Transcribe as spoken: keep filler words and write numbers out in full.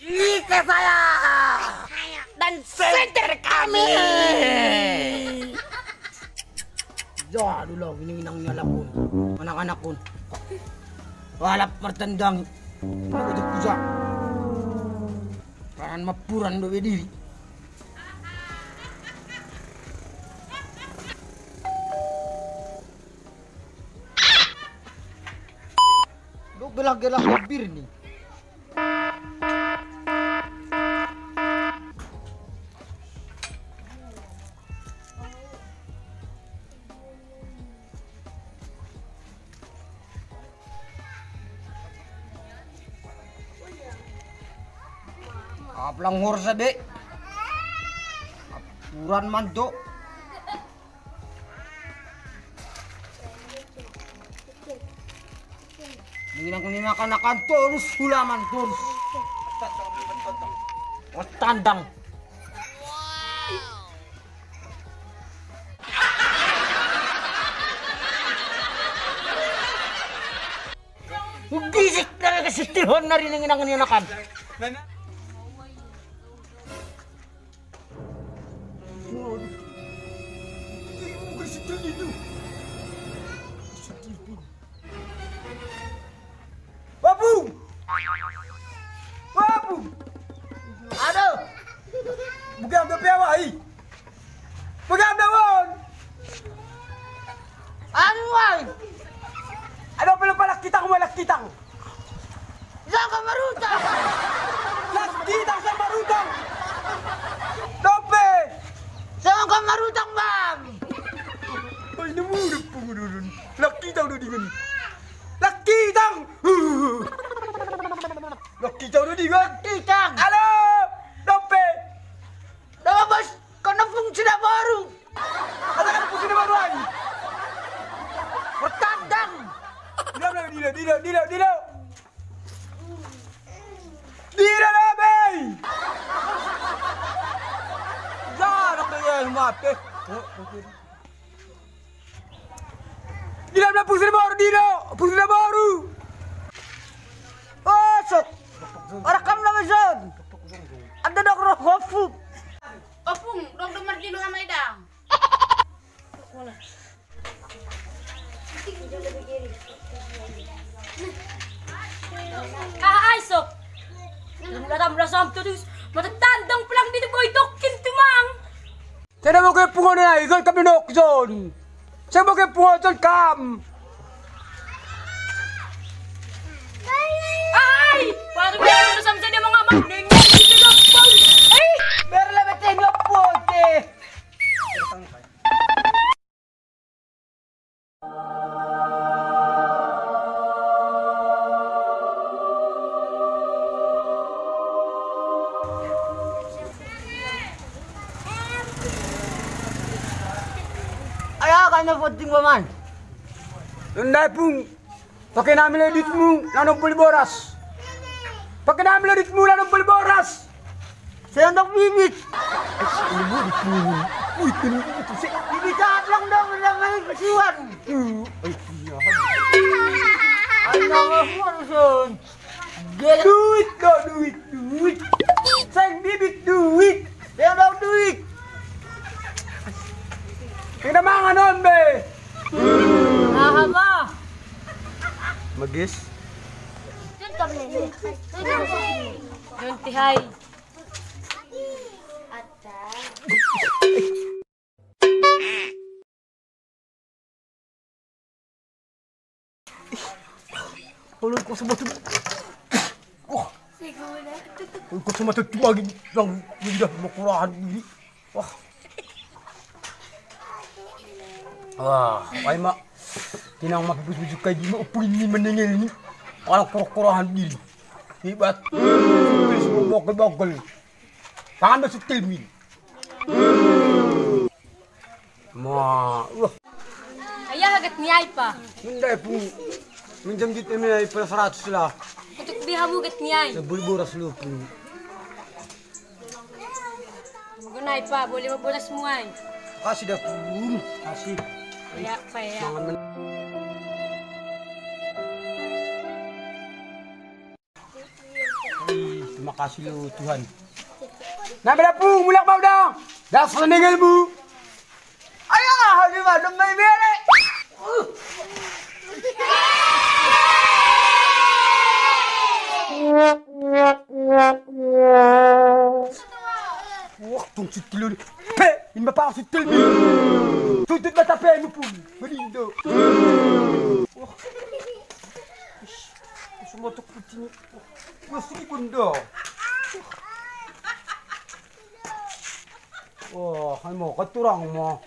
Ini ke saya dan center kami. Ya, dulu ini inang nyalakun. Anak-anakun. Walap martandang. Kuja-kuja. Kanan mapuran do diri. Lu gelak-gelak bir nih. Aplang hor sabe. Apuran manto. Minginang-minang akan terus hulaman terus. Tandang. Gisik na lang kasi tilhon na rin ang inang-inakan. Waduh. Ini bukan sedih itu. Sedih pun. Wapung! Wapung! Aduh! Bukan ada pewa, i. Bukan ada won. Anu, wai. Aduh, pelupa lakitang, wai lakitang. Sangka marutang. Lakitang sa marutang. Dope. Sangka marutang, bang. Ay, namurag po mo doon. Lakitang do di gani. Lakitang. Lakitang do di gani. Lakitang. Alo. Dope. Lumabas ka na pong sinabaru. Ano ka na pong sinabaru ay? Matandang. Dilo, dilo, dilo, dilo, dilo. Dilo na, bay! Diyan ako yan, humate. Dilo na pong sinabaru, dilo! Pong sinabaru! Oh, sok! Arakam na mason! Anda dok roh hopuk! Opung, dok domar dilo hamay dang. Ah, ay, sok! Ang laram rasam to dus. Matatandang palang dito, boy, dokin tumang. Sana mo kayo pungo na, ikaw kami nok zone. Sana mo kayo pungo zone, kam. Ay! Paano mo yung rasam sa mga mag-, ay! Pero labat sa inyo po, eh. Ay, ah, kaya na fourteen pa man. Nung dahil pong Pakinamil edit mo, nanong pulboras. Pakinamil edit mo, nanong pulboras. Saya nang bibit. Ay, si ibu di pulbo. Uy, tinutulog ko si Bibit sa lang daw, wala may kasiwan. Ay, iya. Ano nga mo, ano son? Do it, do, do it, do it. Sayang bibit, do it. Saya daw, do it. Tingnan mo ang ano, be. Aha mo. Magis? Don't say hi. Ulun ko sumatut. Wah. Ulun ko sumatut bagi nang lidah makurahan ini. Wah. Wah, ay ma. Tinang mapipis-pisik kay di mo upin ni maningil ni. Walang kuro-kurohan diri. Ibat. Bokol-bokol. Tangan mo sa tilmin. Ma, wah. Aya, hagat ni ay pa. Minday pong, minsan dito minday pala seratus la. Kutuk biha mo gat ni ay. Nagbulburas lupin. Magunay pa, buli mo buras mo ay. Kasi da pun. Kasi. Kaya pa ya. Mangan man. Makasi lu Tuhan. Nah, beda pu, mulak mau dong. Dah seneng ilmu. Ayo, di mana main bere? Wah, tung situ lu. Pe, imba pa situ lu. Tutut mata pe mu pun. Berindo. Wah. Semua tuk kucing. Wah, sini bunda. Wah, hai mau keturang mau.